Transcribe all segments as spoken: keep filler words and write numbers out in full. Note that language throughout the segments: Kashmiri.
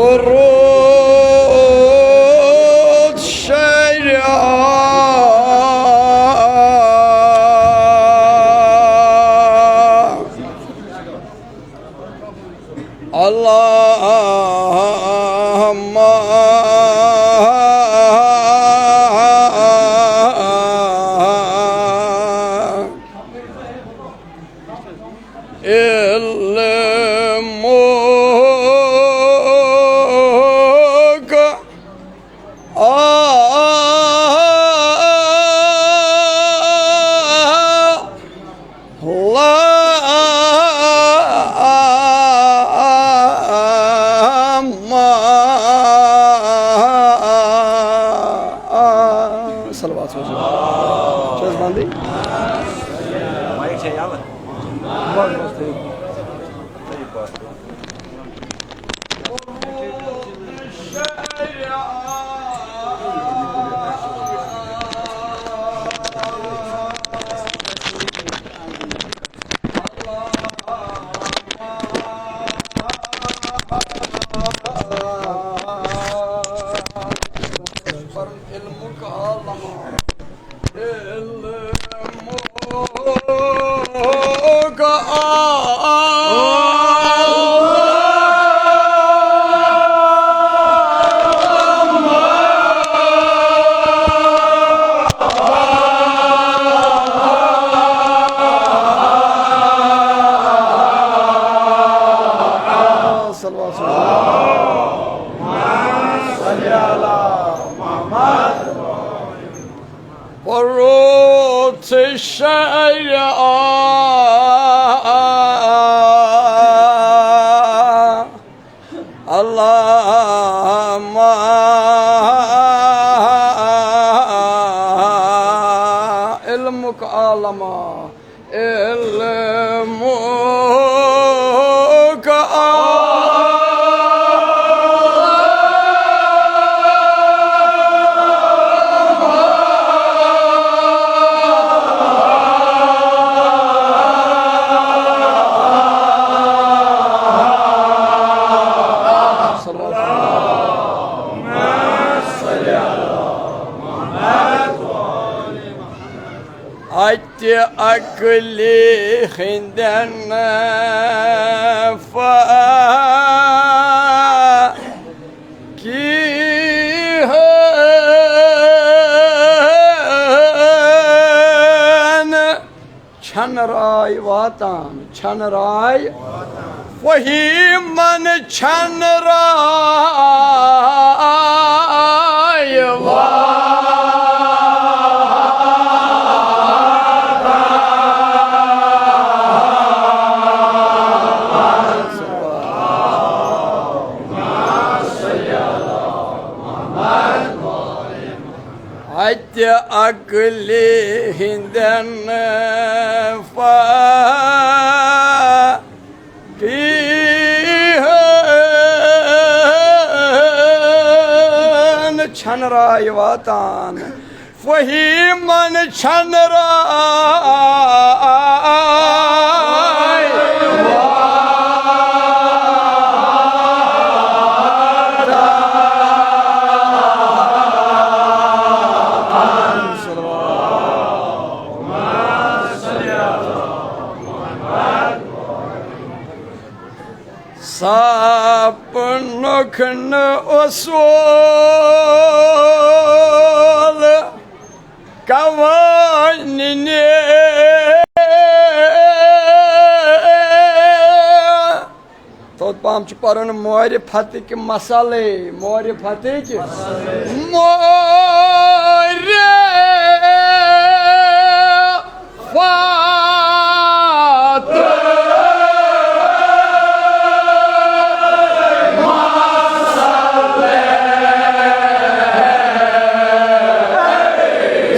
روت شریعہ، اللہم علمک اللہم۔ صلوات سوزو۔ چھِ حظ بنٛدٕے؟ مایِک چھا یَلہٕ؟ بس، بس، تھٲیِو۔ پروت شریعہ، اللہم علمک عالمہ۔ علمک اعلیٰ۔ اتہِ عقلہِ ہٕنٛدٮ۪ن فقیٖہن چھنہٕ راے واتان، چھنہٕ راے۔ فہیمن چھنہٕ راے واتان۔ اتہِ عقلہِ ہٕنٛدٮ۪ن فقیٖہن چھنہٕ راے واتان، فہیمن چھنہٕ راے۔ سپنُک نہٕ اصوٗل قوانینِ۔ توٚت پہم چھُ پرُن معرفتٕکۍ مسلے، معرفتٕکۍ، معرفتٕکۍ مسلے۔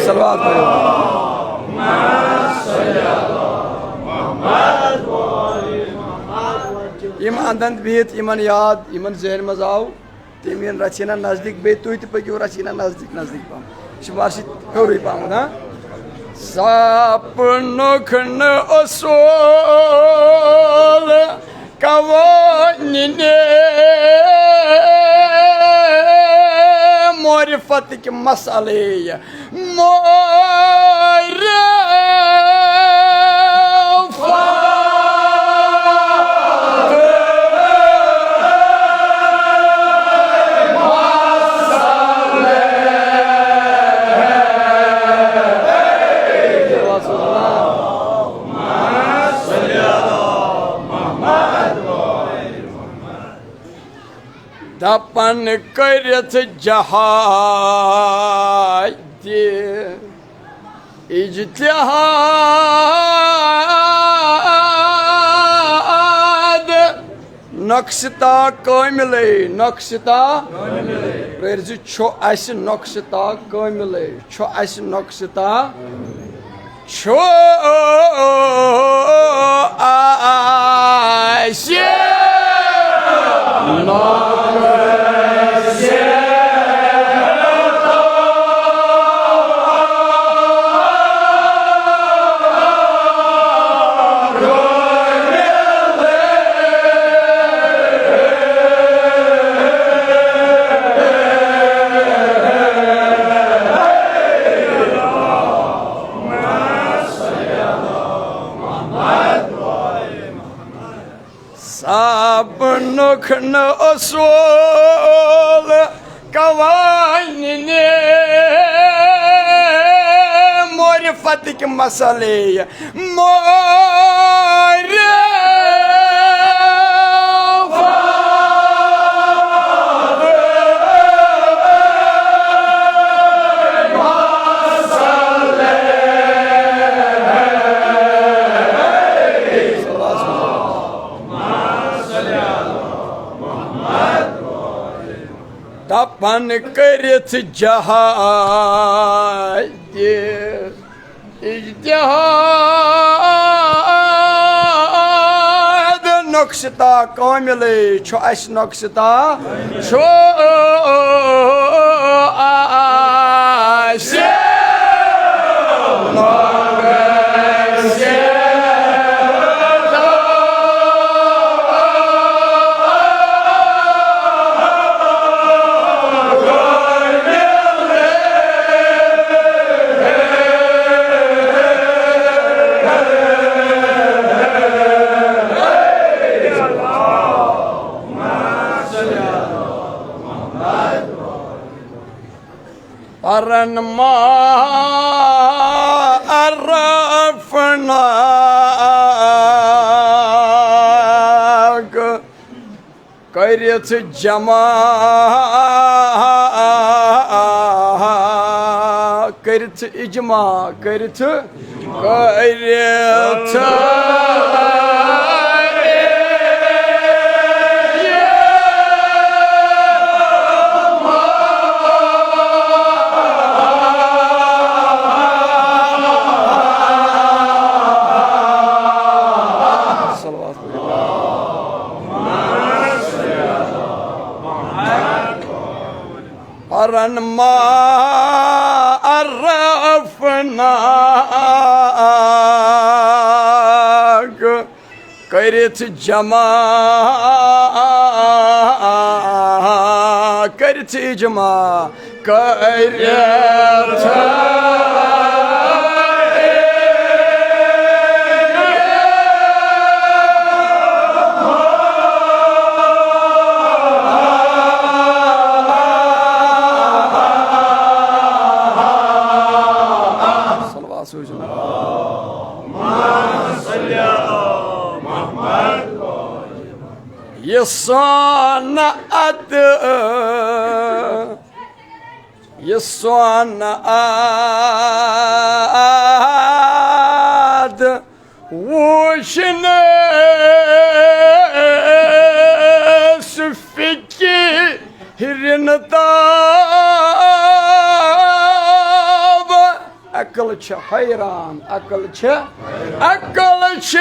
صلوات پٔرِو۔ یِم اندن بِہِتھ یِمن یاد، یِمن ذہن منٛز آو، تِم یِن رژھِ ہنا نزدیٖک، بیٚیہِ تُہۍ تہِ پٔکِو رژھِ ہنا نزدیٖک، نزدیٖک پہم۔ یہِ چھُ وارٕ سۭتۍ ہیوٚرُے پہمتھ، ہاں؟ سپنُک نہٕ اصوٗل قوانین معرفتٕکۍ مسئلے، معرفت۔ دپن کٔرِتھ جہاد اجتہاد، نۄقص تا کٲملے، نۄقص تا۔ پٔرزِ، چھُ اسہِ نۄقص تا کٲملے، چھُ اسہِ نۄقص تا۔ چھُ اسہِ نۄقص سپنُک نہٕ اصوٗل قوانین معرفتٕکۍ مسئلے، معرفت۔ دپن کٔرِتھ جہاد اجتہاد، نۄقص تا کٲملے، چھُ اسہِ نۄقص تا، چھُ اسہِ نۄقص۔ پرن ما عرفناک، کٔرِتھ جمع، کٔرِتھ اجماع، کٔرِتھ، کٔرِتھ۔ صلوات۔ پرن ما عرفناک، کٔرِتھ جمع، کٔرِتھ اجماع۔ کٔرِتھ۔ صلوات سوٗزِو۔ یہِ سون اتہٕ، یہِ سون اتہٕ وُچھنہٕ سُہ فِکرِ نہٕ تاب۔ عقل چھِ حیران، عقل چھِ، عقل چھِ۔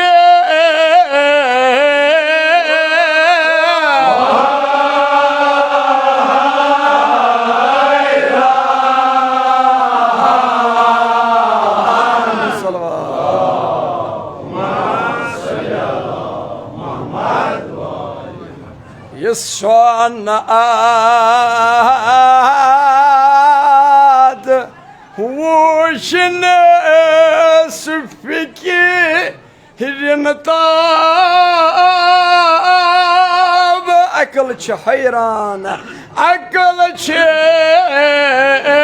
صلوات۔ سون آد وُچھنَس فِکرِ ہِرِن تاب۔ عقل چھِ حیران، عقل چھِ حیران۔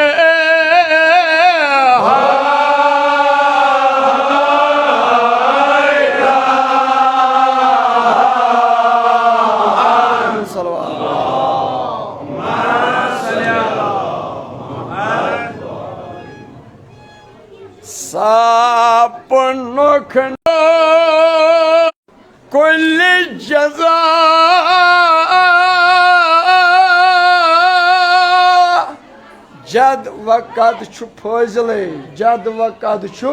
صلوات۔ سپنُک نہٕ کُلِ جزا۔ جد و قد چھُ فٲضلے، جد و قد چھُ،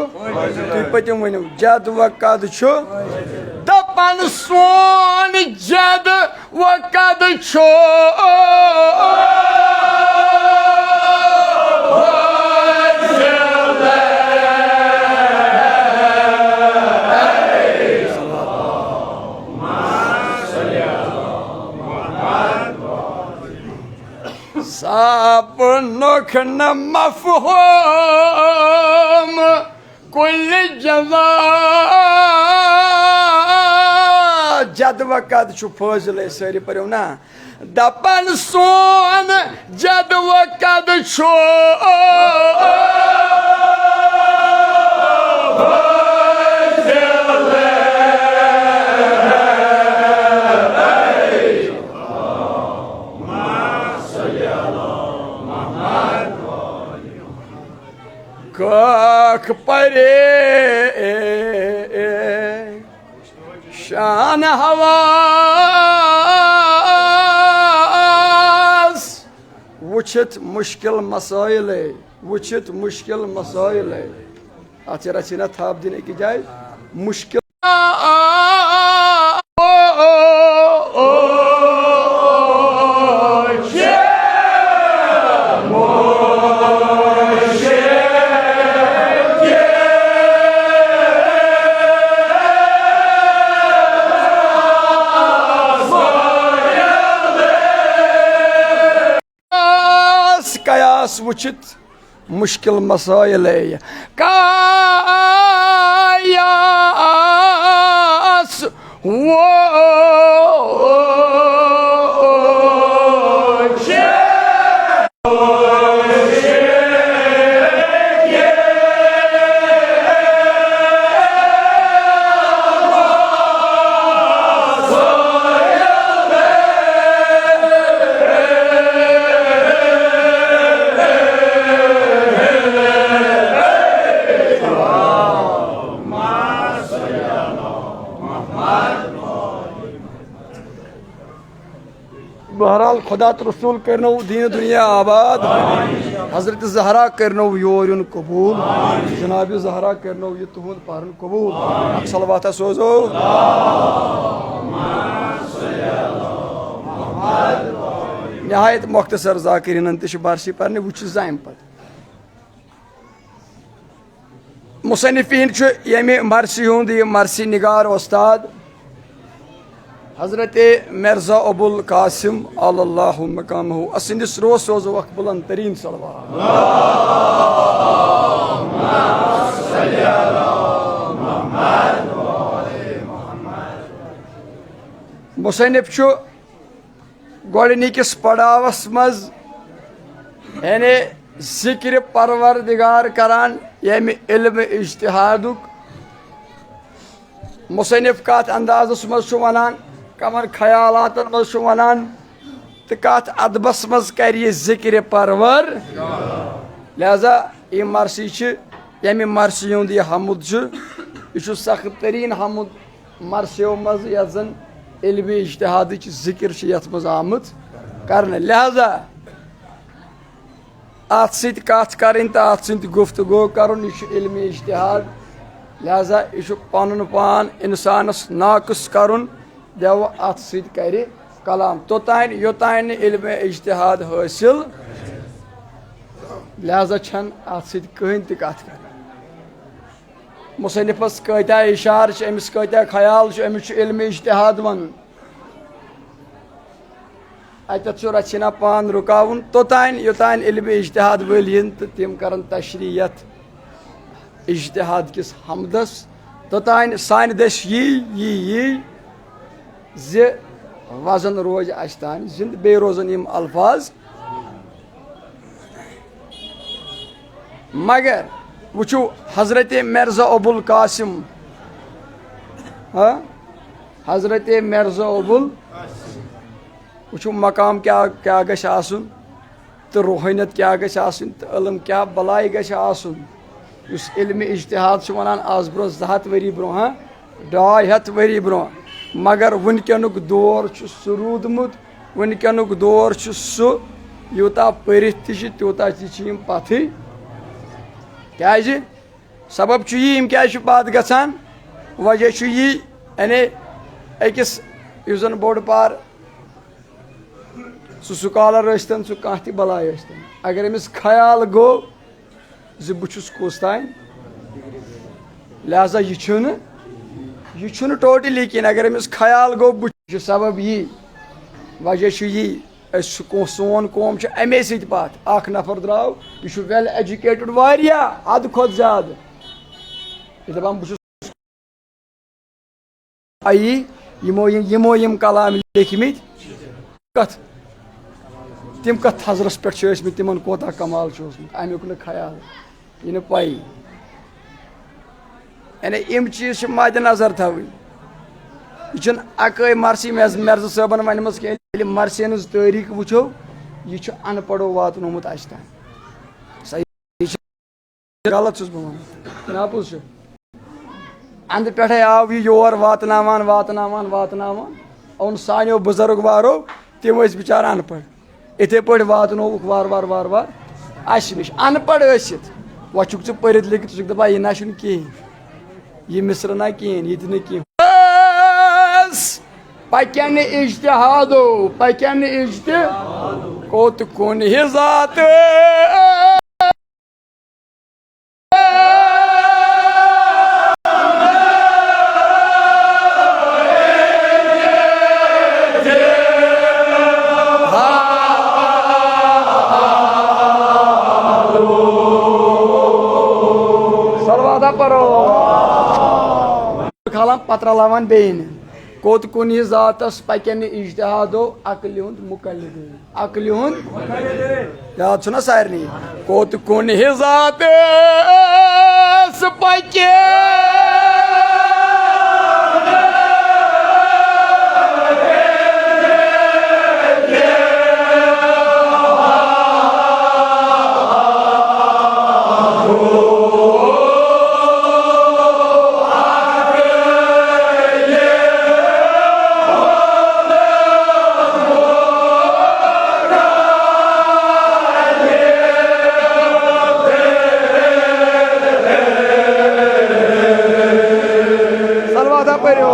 تُہۍ پٔتِم ؤنِو، جد و قد چھُ دپان سون جد و قد چھُ۔ سپنُک نہٕ مفہوم کُلِ جزا۔ جد و قد چھُ فٲضلے، سٲری پٔرِو نا۔ دپان سون جد و قد چھُ۔ کاک پرے شان حواس وُچھِتھ مُشکِل مسٲیلے، وُچھِتھ مُشکِل مسٲیلے۔ اتھ چھِ رژھِ نہ تھپھ دِنۍ أکِس جایہِ۔ مُشکِل۔ قیاس، قیاس وُچھِتھ مُشکِل مسٲیلے۔ قیاس وُچھِتھ۔ بہرحال، خدا تہٕ رسول کٔرنو دیٖن دُنیا آباد۔ حضرت زہرا کٔرنو یور یُن قبوٗل۔ جناب زہرا کٔرنو یہِ تُہُنٛد پرُن قبوٗل۔ اکھ صلواتہ سوزو۔ نہایت مختصر، ذاکرینن تہِ چھِ برسی پرنہِ، وٕچھِو زِ اَمہِ پتہٕ۔ مصنفین چھُ ییٚمہِ مرثی ہُنٛد یہِ مرثی نگار استاد حضرت مرزا ابو القاسم علی اللہ مقامہ اسٕنٛدِس روح سوزو اکھ بلند ترین صلوات۔ مصنف چھُ گۄڈٕنِکِس پڑاوس منٛز، یعنی ذکر پروردگار کران، ییٚمہِ علم اجتہادُک مصنف کتھ اندازس منٛز چھُ ونان، کمن خیالاتن منٛز چھُ ونان، تہٕ کتھ ادبس منٛز کرِ یہِ ذکر پرور۔ لہذا یہِ مرثی چھِ، ییٚمہِ مرثی ہُنٛد یہِ حمد چھُ، یہِ چھُ سخت ترین حمد مرثیو منٛز، یتھ زن علم اجتہادٕچ ذکر چھِ یتھ منٛز آمٕژ کرنہٕ۔ لہذا اتھ سۭتۍ کتھ کرٕنۍ تہٕ اتھ سۭتۍ گفتگو کرُن، یہِ چھُ علم اجتہاد۔ لہذا یہِ چھُ پنُن پان انسانس ناقص کرُن، دیو اتھ سۭتۍ کرِ کلام، توٚتانۍ یوٚتانۍ نہٕ علم اجتہاد حٲصِل۔ لہذا چھنہٕ اتھ سۭتۍ کٕہٕنۍ تہِ کتھ کرٕنۍ۔ مصنفس کۭتیاہ اشارٕ چھِ، أمِس کۭتیاہ خیال چھِ، أمِس چھُ علم اجتہاد ونُن۔ اَتٮ۪تھ چھُ رژھِ ہنا پان رُکاوُن توٚتانۍ، یوٚتانۍ علمِ اجتہاد وٲلۍ یِن تہٕ تِم کَرَن تشریح یَتھ اجتہاد کِس حمدَس۔ توٚتانۍ سانہِ دٔسۍ یی، یی، یی زِ وزن روزِ اَسہِ تانۍ زِندٕ، بیٚیہِ روزَن یِم الفاظ۔ مگر وٕچھِو، حضرت مرزا ابوالقاسم، ہاں، حضرت مرزا ابوال، وٕچھِو مقام کیٛاہ، کیٛاہ گژھِ آسُن تہٕ روحٲنیت کیٛاہ گژھِ آسٕنۍ تہٕ علم کیٛاہ بلاے گژھِ آسُن۔ یُس علمِ اجتہاد چھُ وَنان، آز برونٛہہ زٕ ہَتھ ؤری برونٛہہ، ہاں، ڈاے ہَتھ ؤری برونٛہہ، مگر وٕنکیٚنُک دور چھُ سُہ روٗدمُت، وٕنکیٚنُک دور چھُ سُہ، یوٗتاہ پٔرِتھ تہِ چھِ، تیوٗتاہ تہِ چھِ یِم پَتھٕے۔ کیٛازِ؟ سبب چھُ یی، یِم کیٛازِ چھِ پَتھ گژھان؟ وجہ چھُ یی، یعنی أکِس یُس زَن بوٚڑ بار سُہ سکالر ٲسۍتن، سُہ کانٛہہ تہِ بلاے ٲسۍتن، اگر أمِس خیال گوٚو زِ بہٕ چھُس کُس تام، لہذا یہِ چھُنہٕ، یہِ چھُنہٕ ٹوٹلی کِہیٖنۍ۔ اگر أمِس خیال گوٚو، بہٕ چھُس، سبب یی، وجہ چھُ یی، أسۍ چھِ قو-، سون قوم چھُ اَمے سۭتۍ پَتھ۔ اکھ نفر درٛاو، یہِ چھُ ویل ایجوکیٹڈ واریاہ حدٕ کھۄتہٕ زیادٕ، یہِ دَپان، بہٕ چھُس آیی، یِمو یِم، یِمو یِم کلام لیکھمٕتۍ، کتھ، تِم کتھ تھزرس پٮ۪ٹھ چھِ ٲسمٕتۍ، تِمن کوتاہ کمال چھُ اوسمُت، امیُک نہٕ خیال، یہِ نہٕ پَیی۔ یعنی یِم چیٖز چھِ مدِ نظر تھاوٕنۍ۔ یہِ چھُنہٕ اکٲے مرثی مرز-، مرزٕ صٲبن ونِمٕژ کینٛہہ۔ ییٚلہِ مرثی ہٕنٛز تٲریٖخ وٕچھو، یہِ چھُ ان پڑھو واتنومُت اَسہِ تام۔ صحیح۔ غلط چھُس بہٕ وَنان، نہ پوٚز چھُ۔ اَنٛدٕ پٮ۪ٹھَے آو یہِ یور واتناوان، واتناوان، واتناوان۔ اوٚن سانیو بُزرگ وارو، تِم ٲسۍ بِچارٕ اَن پَڑھ۔ یِتھَے پٲٹھۍ واتنووُکھ وارٕ وارٕ، وارٕ وارٕ اَسہِ نِش۔ اَن پَڑھ ٲسِتھ، وۄنۍ چھُکھ ژٕ پٔرِتھ لیکھِتھ، ژٕ چھُکھ دَپان، یہِ نہ چھُنہٕ کِہیٖنۍ، یہِ مِصرٕ نہ کِہیٖنۍ، یہِ تہِ نہٕ کِہیٖنۍ۔ پَکٮ۪ن اِجتِہادو، پَکٮ۪ن اِجتِ-، کوٚت کُن ہِزاتہٕ۔ صلوات پرو۔ کھالان پتہٕ رلاوان بیٚیہِ نہٕ۔ کوٚت کُنہِ ذاتس پکن نہٕ اجتہادو عقلہِ ہُنٛد مقلد۔ عقلہِ ہُنٛد یاد چھُنہ سارنٕے۔ کوٚت کُنہِ ذاتس پکہِ۔ صلوات پٔرِو۔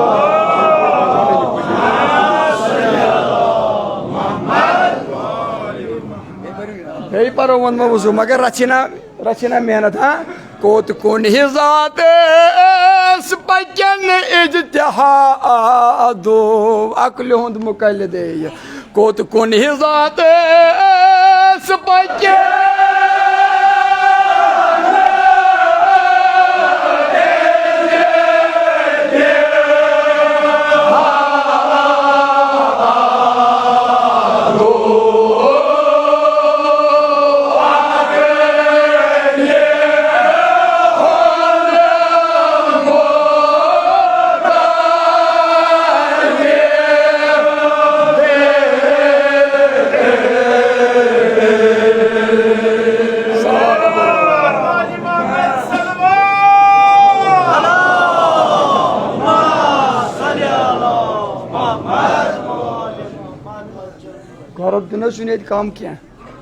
بیٚیہِ پَرو ووٚنمو وضو، مگر رَژھِ ہنا، رَژھِ ہنا محنت، ہاں؟ کوٚت کُنہِ ذاتس پکن اجتہادو عقلہِ ہُنٛد مقلد۔ کوٚت کُنہِ ذاتس پکہِ۔ گرُک دِنَس چھُنہٕ ییٚتہِ کَم کینٛہہ۔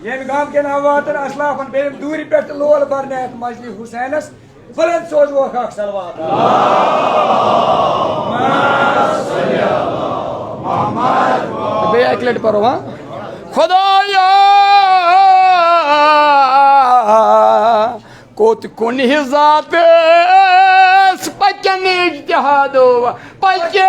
ییٚمہِ گامہٕ کٮ۪ن اَمواتَن اَسلافَن بیٚیہِ یِم دوٗرِ پٮ۪ٹھ تہٕ لول بَرنایَتھ مَجلہِ حُسینَس، بُلند سوزوکھ اَکھ صلوات۔ بیٚیہِ اَکہِ لَٹہِ پَرو، ہاں؟ خۄدایا، کوٚت کُنہِ ذاتس پکن اجتہادو پکہِ۔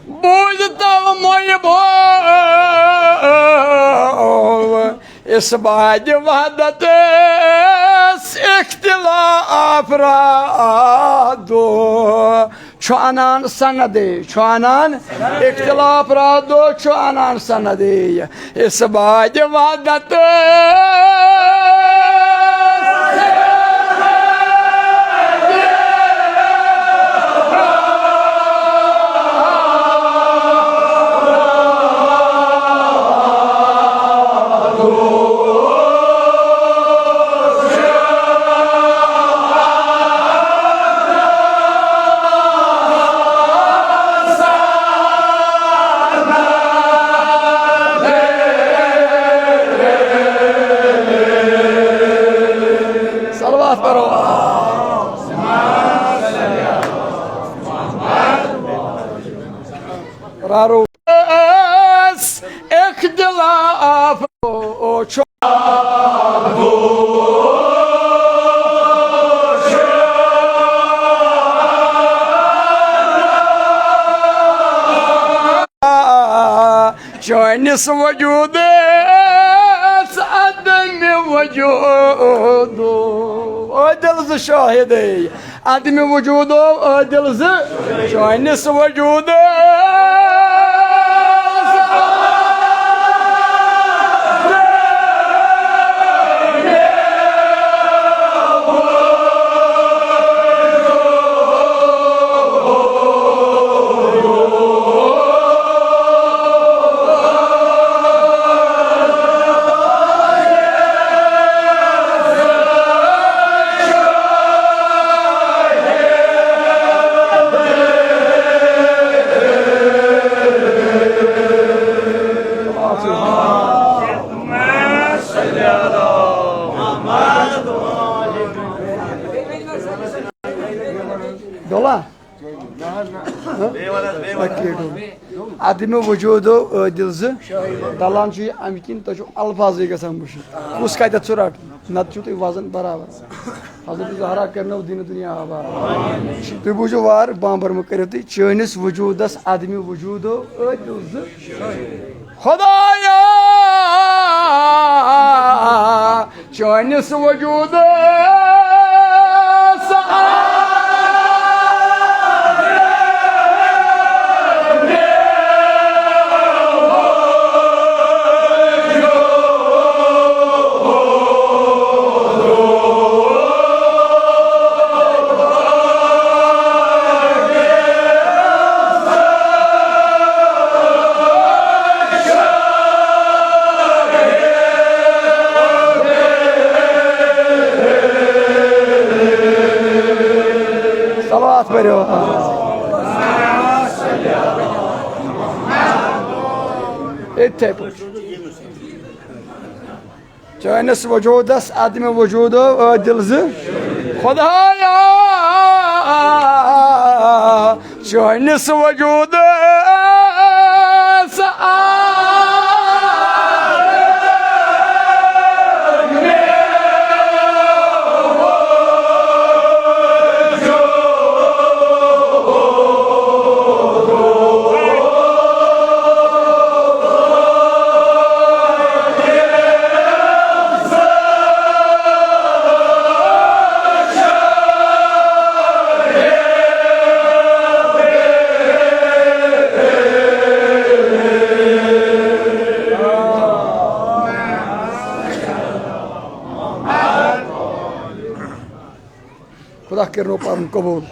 بوٗزتو مۄیہِ بو، اس بعد وحدت اختلاف را دو۔ چھُ اَنان سندے، چھُ اَنان اختلاف را دو، چھُ اَنان سندے۔ اس بعد وحدت۔ صلوات پرو۔ رارو۔ اختلاف چھُ۔ چٲنِس وجوٗدس عدم وجوٗد۔ عٲدِل زٕ شاہدے۔ عدم وجوٗدو عٲدِل زٕ چٲنِس وجوٗدس۔ ڈولا؟ اَکے ڈولا۔ عدم وجوٗدو عٲدِل زٕ۔ ڈلان چھُ یہِ اَمہِ کِنۍ، تۄہہِ چھُو الفاظٕے گژھان مُشِتھ۔ کُس کَتٮ۪تھ چھُ رَٹُن؟ نَتہٕ چھُو تُہۍ وزن برابر۔ حضرت زہرا کٔرنو دین دنیا آباد۔ تُہۍ بوٗزِو وارٕ، بامبر مہٕ کٔرِو تُہۍ۔ چٲنِس وجوٗدس عدم وجوٗدو عٲدِل زٕ۔ خدایا، چٲنِس وجوٗدس۔ صلوات پٔرِو۔ یِتھَے پٲٹھۍ۔ چٲنِس وجوٗدس عدم وجوٗدو عٲدِل زٕ۔ خدایا، چٲنِس وجوٗدس۔ خدا کٔرِنو پَرُن قبوٗل۔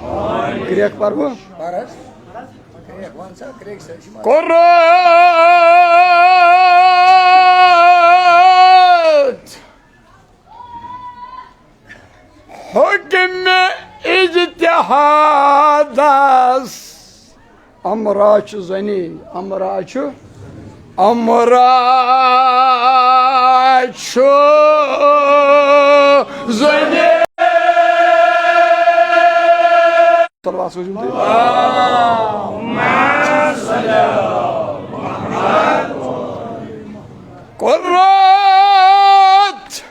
کرٛیکھ پَرٕ بہٕ؟ کوٚرُتھ حُکمِ اجتہادس۔ امرا چھُ زنی، امرا چھُ، امرا چھُ زنی۔ صلوات سوٗزِو تُہۍ۔ کوٚرُتھ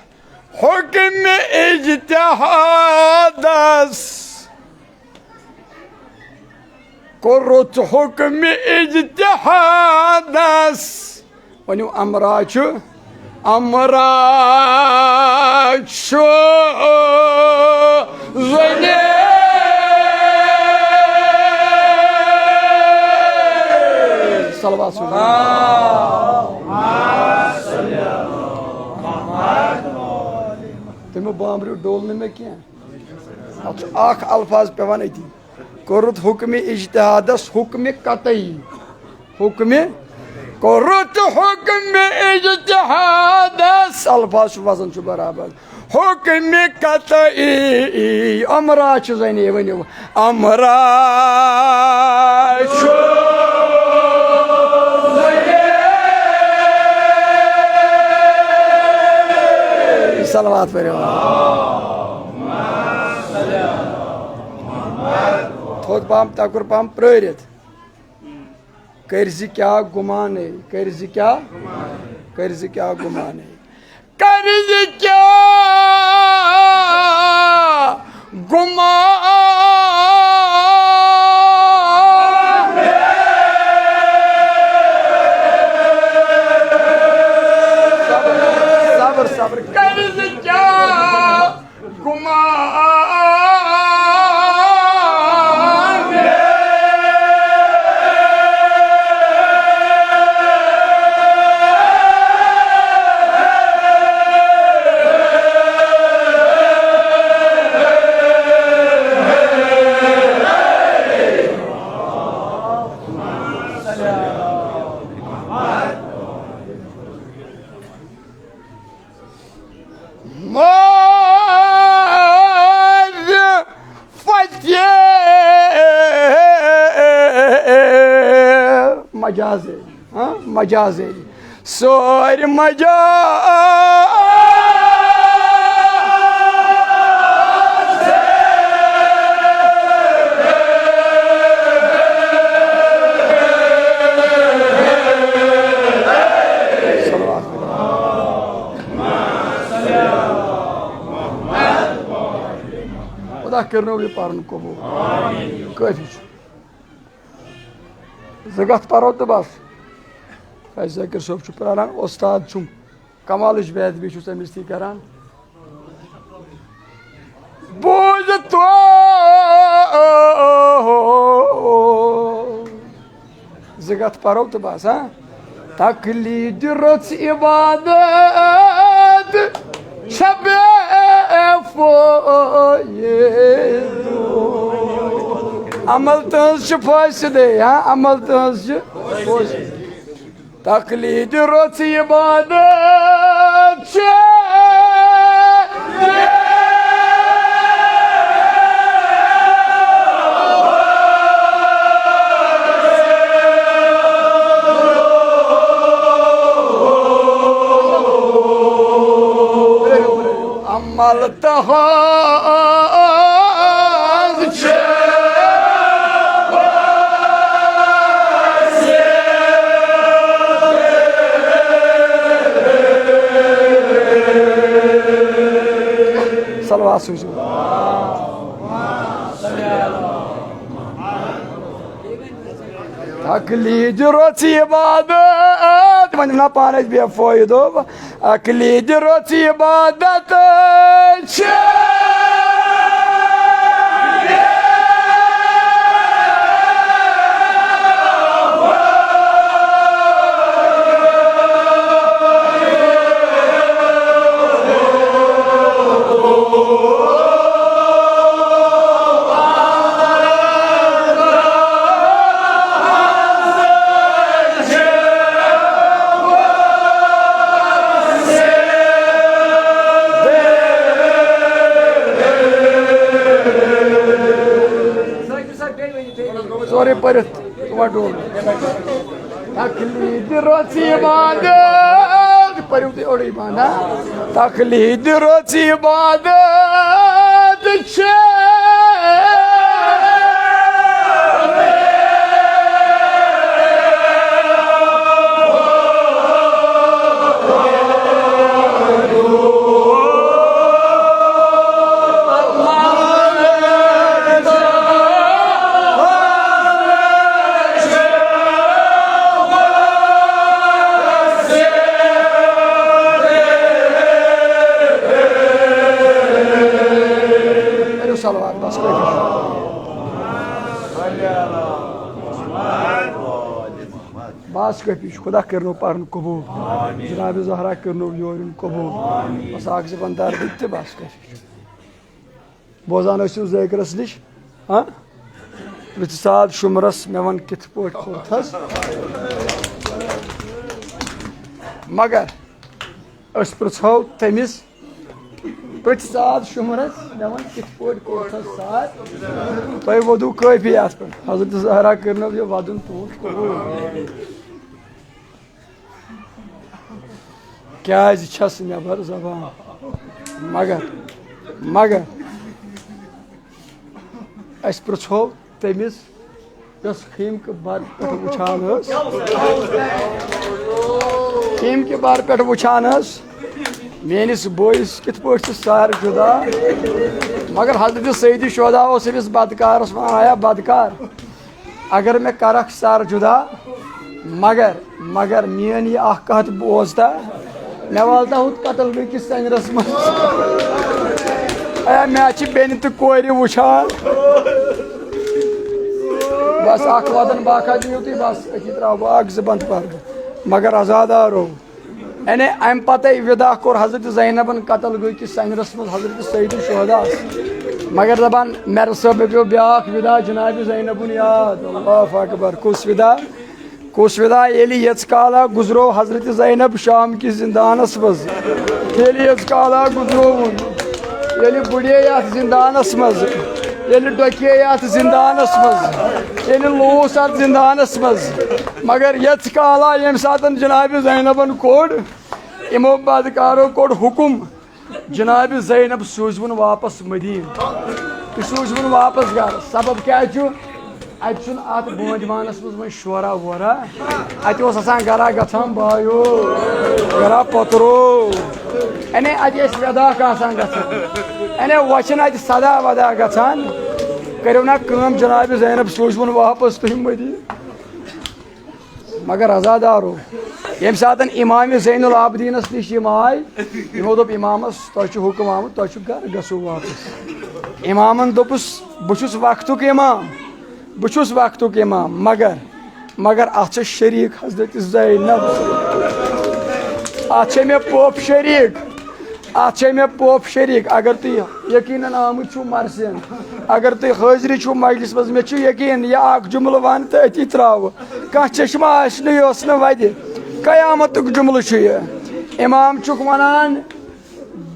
حُکمِ اجتہاد۔ اجتہادس، کوٚرُتھ حُکمِ اجتہادس۔ ؤنِو، امرا چھُ، امرا چھُ زنے۔ صلوات سوزِو۔ تٔمۍ بامبریو ڈوٚل نہٕ مےٚ کینٛہہ۔ اتھ چھُ اکھ الفاظ پٮ۪وان أتی۔ کوٚرُتھ حُکمِ اجتہادس حُکمِ قطعی۔ حُکمِ، کوٚرُتھ حُکمِ اجتہادس۔ الفاظ چھُ، وزن چھُ برابر۔ حُکمِ قطعی۔ امرا چھُ زنے، ؤنِو۔ امرا چھُ۔ صلوات پٔرِو۔ تھوٚد پہم، تکُر پہم پرٛٲرِتھ۔ کٔرۍ زِ کیٛاہ گُمانے، کٔرۍ زِ کیٛاہ، کٔرۍ زِ کیٛاہ گُمانے۔ کٔرۍ زِ کیٛاہ گُمان۔ صبر، صبر، صبر۔ کٔرۍ زِ کیٛاہ گُمان۔ مارِ فتح مجازے، ہاں، مجازے۔ سورِ مجازے۔ خدا کٔرنو یہِ پَرُن قبوٗل۔ کٲفی چھُ۔ زٕ گَتھ پَرو تہٕ بَس۔ اَسہِ ذٲکِر صٲب چھُ پرٛاران، اُستاد چھُم۔ کمالٕچ بے ادبی چھُس أمِس تھی کران۔ بوٗزِتھ تو زٕ گَتھ پَرو تہٕ بَس، ہاں۔ تقلید رٕژ عبادت چھےٚ بے فٲیدٕ۔ عمل تٕہٕنٛز چھِ فٲصلے، ہاں، عمل تٕہٕنٛز چھِ فٲصلے۔ تقلید رٕژ عبادت چھےٚ۔ عمل تہنٛز چھےٚ۔ صلوات سوٗزِو۔ تقلید رٕژ عبادت، وۄنۍ وَنان پانَے بے فٲیدٕ۔ تقلید رٕژ عبادت چھِ۔ سورُے پٔرِتھ وۄنۍ ڈوٗن۔ تقلید رٕژ عبادت، پٔرِو تُہۍ اورَے بنٛد، ہا؟ تقلید رٕژ عبادت چھِ۔ کٲفی چھُ۔ خدا کٔرنو پرُن قبوٗل۔ جناب زہرا کٔرنو یورٕ یُن قبوٗل۔ بس اکھ زٕ بندار دِتھ تہٕ بس کٲفی چھُ۔ بوزان ٲسِو ذٲکرس نِش، ہاں؟ پرٛژھ ساد شُمرس مےٚ وَن کِتھ پٲٹھۍ کوٚرتھس۔ مگر أسۍ پرٛژھو تٔمِس، پرٛژھ ساد شُمرس مےٚ وَن کِتھ پٲٹھۍ کوٚرتھس ساد۔ تۄہہِ ووٚدوٕ کٲفی اَتھ پٮ۪ٹھ۔ حضرت زہرا کٔرنو یہِ وَدُن تُہُنٛد قبوٗل۔ کیٛازِ چھَس نٮ۪بر زبان؟ مگر، مگر أسۍ پرٛژھو تٔمِس، یۄس خیٖمہٕ کہِ بر پٮ۪ٹھ وٕچھان ٲس، خیٖمہٕ کہِ بر پٮ۪ٹھ وٕچھان ٲس، میٲنِس بٲیِس کِتھ پٲٹھۍ چھِ سر جُدا۔ مگر حضرت سید شہدا اوس أمِس بدکارس وَنان، آیا بدکار، اگر مےٚ کرکھ سر جُدا، مگر، مگر میٲنۍ یہِ اکھ کتھ بوز تا، مےٚ والتا ہُتھ قتل گٔے کِس سنجرس منٛز۔ اے، مےٚ چھِ بیٚنہِ تہٕ کورِ وٕچھان۔ بس اکھ وعدن باقا دِیِو تُہۍ، بس أتی ترٛاوٕ بہٕ اکھ زٕ بند پردٕ۔ مگر عزادارو، یعنی، امہِ پتے وِدا کوٚر حضرت زینبن قتل گوٚو کہِ سنجرس منٛز حضرت سید الشہداس۔ مگر دپان، میر صٲب، مےٚ پیوٚو بیاکھ وِدا جناب زینبُن یاد۔ اللہ اکبر۔ کُس وِدا؟ کُس وِدا؟ ییٚلہِ ییٚژ کالا گُزرو حضرت زینب شام کِس زندانس منٛز، ییٚلہِ ییٚژ کالا گُزرووُن، ییٚلہِ بُڑے یتھ زندانس منٛز، ییٚلہِ ڈۄکے یتھ زندانس منٛز، ییٚلہِ لوٗس اتھ زندانس منٛز، مگر ییٚژ کالا ییٚمہِ ساتہٕ جناب زینبن کوٚڑ، یِمو بدکارو کوٚڑ حُکُم، جناب زینب سوٗزوُن واپس مدیٖنہٕ۔ تُہۍ سوٗزوُن واپس گرٕ۔ سبب کیٛاہ چھُ؟ اتہِ چھُنہٕ اتھ بٲنجہِ وانس منٛز وۄنۍ شورا وورا۔ اتہِ اوس آسان گرا گژھان بایو، گرا پۄترو۔ انے اتہِ ٲسۍ وٮ۪داکھ آسان گژھان۔ انے وۄنۍ چھِنہٕ اتہِ صدا ودا گژھان۔ کٔرِو نا کٲم، جناب زینب سوٗزوُن واپس تُہۍ مدیٖنہٕ۔ مگر عزادارو، ییٚمہِ ساتہٕ امام زین العابدینس نِش یِم آے، یِمو دوٚپ، "امامس، تۄہہِ چھُ حُکم آمُت، تۄہہِ چھُ گرٕ گژھُن واپس۔" امامن دوٚپُس، "بہٕ چھُس وقتُک امام، بہٕ چھُس وقتُک امام، مگر، مگر اتھ چھِ شریٖک حضرت زینب، اتھ چھِ مےٚ پۄپھ شریٖک۔" اتھ چھے مےٚ پۄپھ شریٖک۔ اگر تُہۍ یقیناً آمٕتۍ چھِو مرسین، اگر تُہۍ حٲضری چھِو مجلس منٛز، مےٚ چھُ یقین، یہِ اکھ جملہٕ ون تہٕ أتی ترٛاوٕ۔ کانٛہہ چشمہ آسہِ نہٕ، یہِ اوس نہٕ وتہِ۔ قیامتُک جملہٕ چھُ یہِ۔ امام چھُکھ ونان،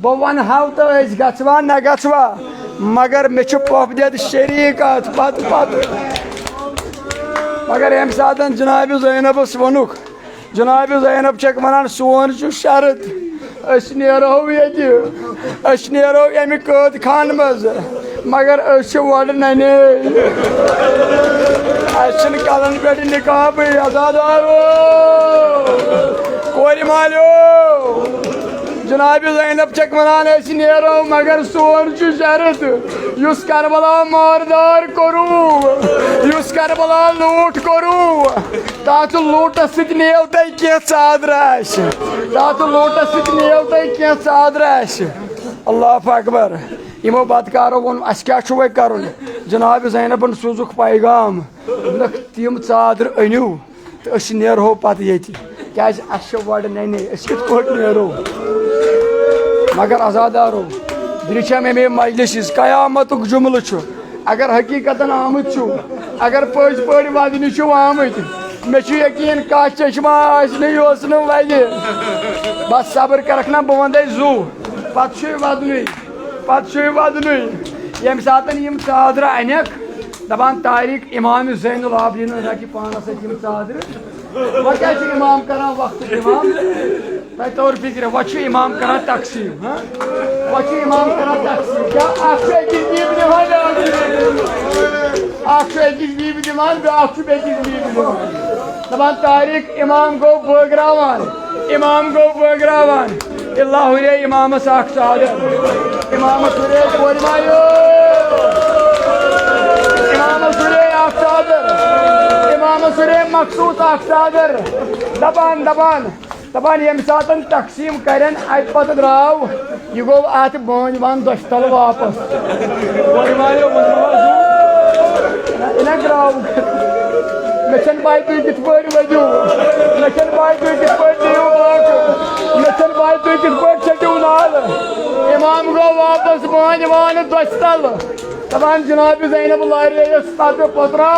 بہٕ ونہٕ ہاو تہٕ أسۍ گژھوا نہ گژھوا، مگر مےٚ چھُ پۄپھ دٮ۪د شریٖک اتھ پتہٕ پتہٕ۔ مگر ییٚمہِ ساتہٕ جناب زینبس ووٚنُکھ، جناب زینب چھکھ ونان، سون چھُ شرط، أسۍ نیرو ییٚتہِ، أسۍ نیرو ییٚمہِ قٲد خانہٕ منٛز، مگر أسۍ چھِ وۄڈ ننے۔ اَسہِ چھِنہٕ کلن پٮ۪ٹھ نقابٕے۔ عزادارو، کورِ مالیو، جناب زینب چھکھ ونان، أسۍ نیرو، مگر سون چھُ شرط، یُس کربلا ماردار کوٚروٕ، یُس کربلا لوٗٹھ کوٚروٕ، تتھ لوٗٹس سۭتۍ نِیو تۄہہِ کینٛہہ ژادرٕ اسہِ۔ تتھ لوٗٹس سۭتۍ نِیو تۄہہِ کینٛہہ ژادرٕ اسہِ۔ اللہ اکبر۔ یِمو بدکارو ووٚن، "اسہِ کیٛاہ چھُ وۄنۍ کرُن؟" جناب زینبن سوٗزُکھ پیغام، دوٚپنکھ، "تِم ژادرٕ أنِو تہٕ أسۍ نیرہو پتہٕ ییٚتہِ، کیٛازِ اسہِ چھِ وۄڈ ننے، أسۍ کِتھ پٲٹھۍ نیرو؟" مگر عزادارو، درٛچھم اَمے مجلسٕچ قیامتُک جملہٕ چھُ۔ اگر حقیقتاً آمٕتۍ چھِو، اگر پٔزۍ پٲٹھۍ ودنہِ چھِو آمٕتۍ، مےٚ چھُ یقین کانٛہہ چشمہ آسہِ نہٕ یہِ اوس نہٕ وتہِ۔ بس صبر کرکھ نا، بہٕ ونہٕ تۄہہِ زُو، پتہٕ چھُے ودنُے، پتہٕ چھُے ودنُے۔ ییٚمہِ ساتہٕ یِم ژادرٕ انکھ، دپان طارق امام زین العابدین رٹہِ پانس سۭتۍ یِم ژادرٕ۔ وۄنۍ کیٛاہ چھُ امام کران وقتُک امام؟ تۄہہِ توٚر فِکرِ، وۄنۍ چھُ امام کران تقسیٖم، ہاں؟ وۄنۍ چھُ امام کران تقسیٖم۔ کیٛاہ اکھ چھُ أکِس بیٖبہِ دِوان، بیٛاکھ چھُ بیٚکِس بیٖبہِ دِوان؟ اکھ چھُ بیٚکِس بیٖبہِ دِوان۔ دَپان، طارق، امام گوٚو بٲگراوان، امام گوٚو بٲگراوان۔ اللہ ہُرے امامس اکھ ژادر، امامس ہُرے کورِ مالیو، امامس ہُرے اکھ ژادر، امامس ہُرے مخصوص اکھ ژادر۔ دَپان، دَپان، دپان، ییٚمہِ ساتہٕ تقسیٖم کرن، اَتہِ پتہٕ درٛاو، یہِ گوٚو اَتھ بٲنۍ وان دۄچھِ تل واپس۔ نہ، یہِ نہ درٛاو۔ مےٚ چھَنہٕ پَے تُہۍ کِتھ پٲٹھۍ ؤدِو، مےٚ چھَنہٕ پَے تُہۍ کِتھ پٲٹھۍ دِیِو موقعہٕ، مےٚ چھَنہٕ پَے تُہۍ کِتھ پٲٹھۍ ژٔٹِو نالہٕ۔ اِمام گوٚو واپس، بہٕ وَنہِ وانہٕ دۄچھِ تَلہٕ۔ دَپان جناب زینب لارییَس پَتہٕ پوٚترا،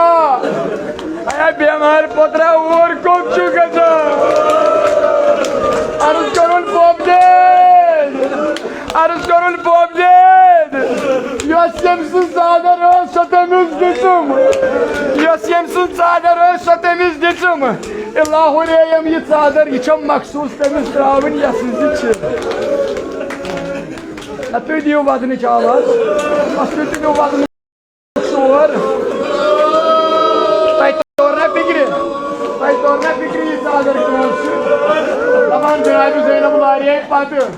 اے بیمار پوٚترا، اور کوٚت چھُ گژھان؟ عرض کوٚرُن پوٚپ دید، عرض کوٚرُن پوٚپ دید، یۄس ییٚمۍ سٕنٛز ژادر ٲس، سۄ تٔمِس دِژٕم۔ یۄس ییٚمۍ سٕنٛز ژادر ٲس، سۄ تٔمِس دِژٕم۔ اللہ ریٚیَم یہِ ژادر، یہِ چھم مخصوٗص تٔمِس ترٛاوٕنۍ، یۄس یہِ چھِ۔ نہ، تُہۍ دِیِو ودنٕچ آواز۔ بس، تُہۍ دِیِو ودنٕچ۔ ژور۔ تۄہہِ توٚر نہ فِکرِ؟ تۄہہِ توٚر نہ فِکرِ یہِ ژادر کٲنٛسہِ چھِ؟ دَپان جنابِ زینب لاریے پتہٕ۔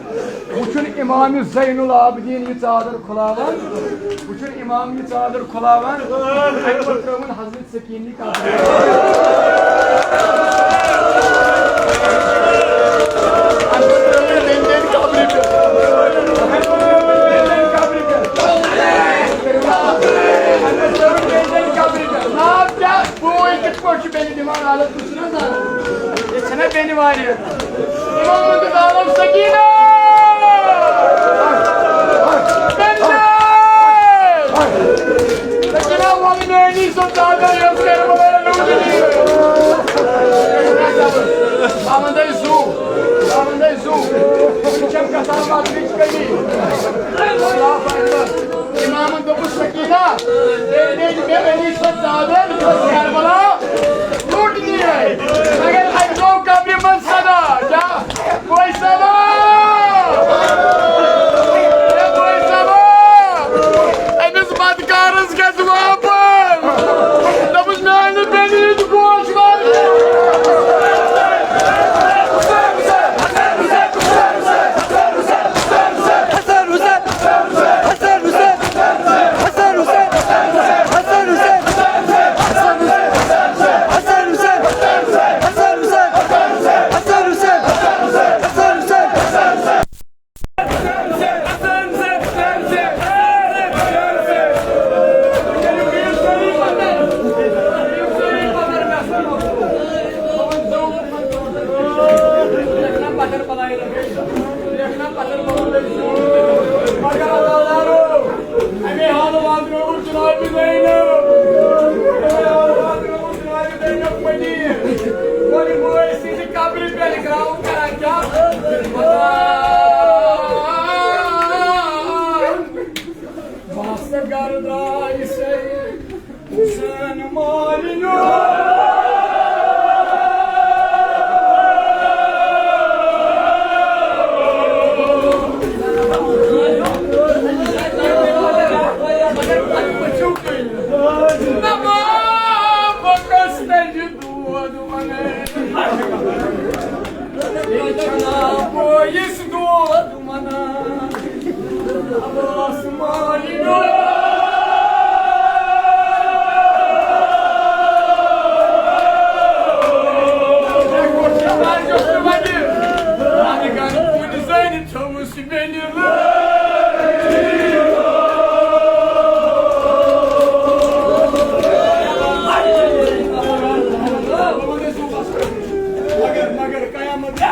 وٕچھُن اِمام زین العابدیٖن یہِ ژادر کھُلاوان۔ وٕچھُن اِمام یہِ ژادر کھُلاوان۔ اَمہِ پتہٕ ترٛٲوٕن حضرت سکیٖنی قبرِ۔ اَمہِ پتہٕ ترٛٲوٕن بیٚنہِ بیٚنہِ قبرِ پٮ۪ٹھ۔ اَمہِ پتہٕ ترٛٲوٕن بیٚنہِ بیٚنہِ قبرِ پٮ۪ٹھ۔ اَمہِ پتہٕ ترٛٲوٕن بیٚنہِ بیٚنہِ قبرِ پٮ۪ٹھ۔ ناو کیٛاہ؟ بوے کِتھ پٲٹھۍ چھُ بیٚنہِ دِوان؟ عادت کُس چھُنہ زانان؟ ییٚتہِ چھَنہ بیٚنہِ واریاہ۔ اِمامَن دیُت عالم سکیٖنہ۔ بیٚنہِ! سکیٖنہ، وَن میٛٲنی سۄ ژادر، یۄس کربلایہِ لوٗٹھ نِیہِ۔ بہٕ وَنہٕ تۄہہِ زُو، بہٕ وَنہٕ تۄہہِ زُو۔ یہِ چھَم گژھان مَدرِچ کٔمی۔ اللہ اکبر۔ اِمامَن دوٚپُس، سکیٖنہ، تیٚلہِ دِتۍ مےٚ أمِس سۄ ژادر، یۄس کربلا لوٗٹنہِ آیہِ۔ مگر اَتہِ گوٚو قبرِ منٛز صدا، کیٛاہ؟ بوے صٲبا! اے بوے صٲبا! أمِس بدکارَس گژھِ واپس۔ دوٚپُس، میٛانہِ بیٚنہِ ہِنٛدۍ گوش وَن۔ اَمے حالہٕ واتنووُن جنابِ زینب۔ اَمے حالہٕ واتنووُن جنابِ زینب مدیٖنہٕ۔ گۄڈٕ بٲے سٕنٛزِ قبرِ پٮ۪ٹھ گرٛاوُن کران کیٛاہ؟ بس گرٕ درٛاے سۄ زن مالِنیو۔ دود ونان۔ یہِ چھُ ناو بٲیِس دود ونان۔ عباس مالِنیو۔ اَدٕ گَرٕ کُنہِ زَنہِ تھٲوٕس بیٚنہِ۔ مگر، مگر قیامت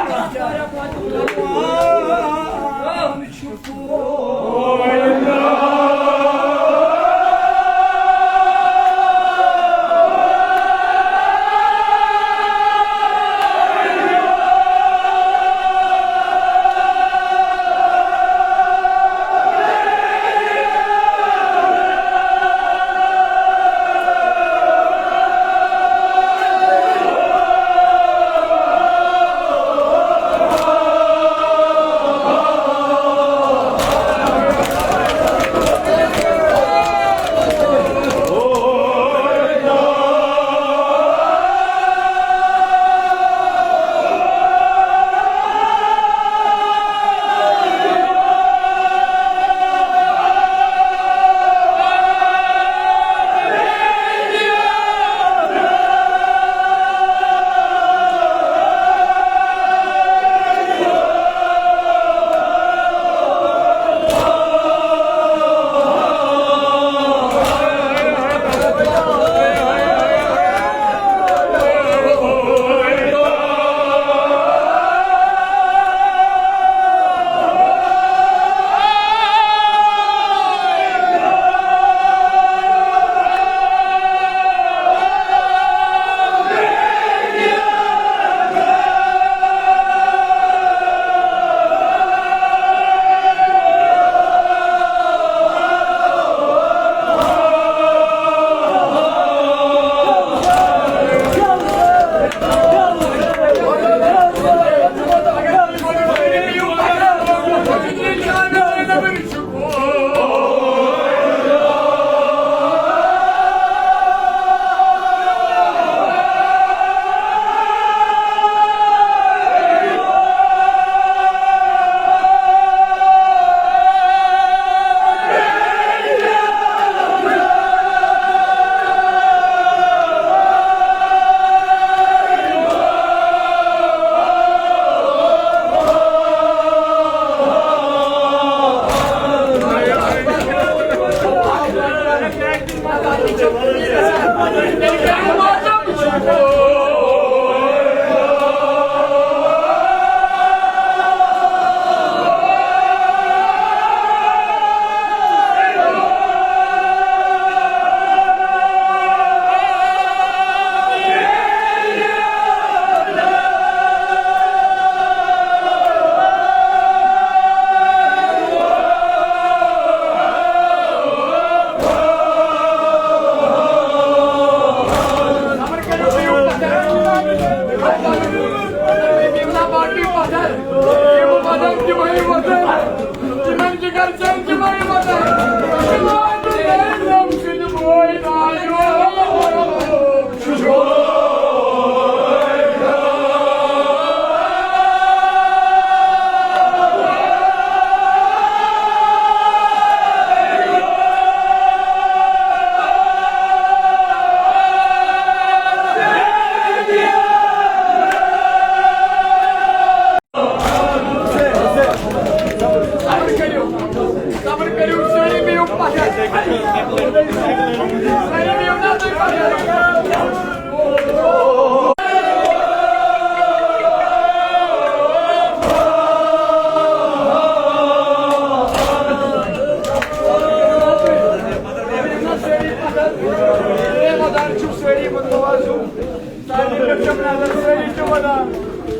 سٲری پٮ۪ٹھ چھَم نظر، سٲری چھِ وَنان،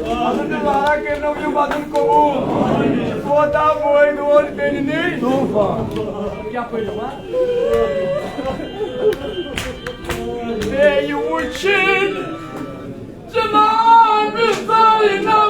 اَسُن تہٕ وارا کٔرِنو یہِ وَدُن قبوٗل۔ کوتاہ وٲے دود بیٚنہِ نٕے۔ طوٗفان۔ کیٛاہ پٔرِو وۄنۍ؟ بیٚیہِ وٕچھِنۍ جناب زینب۔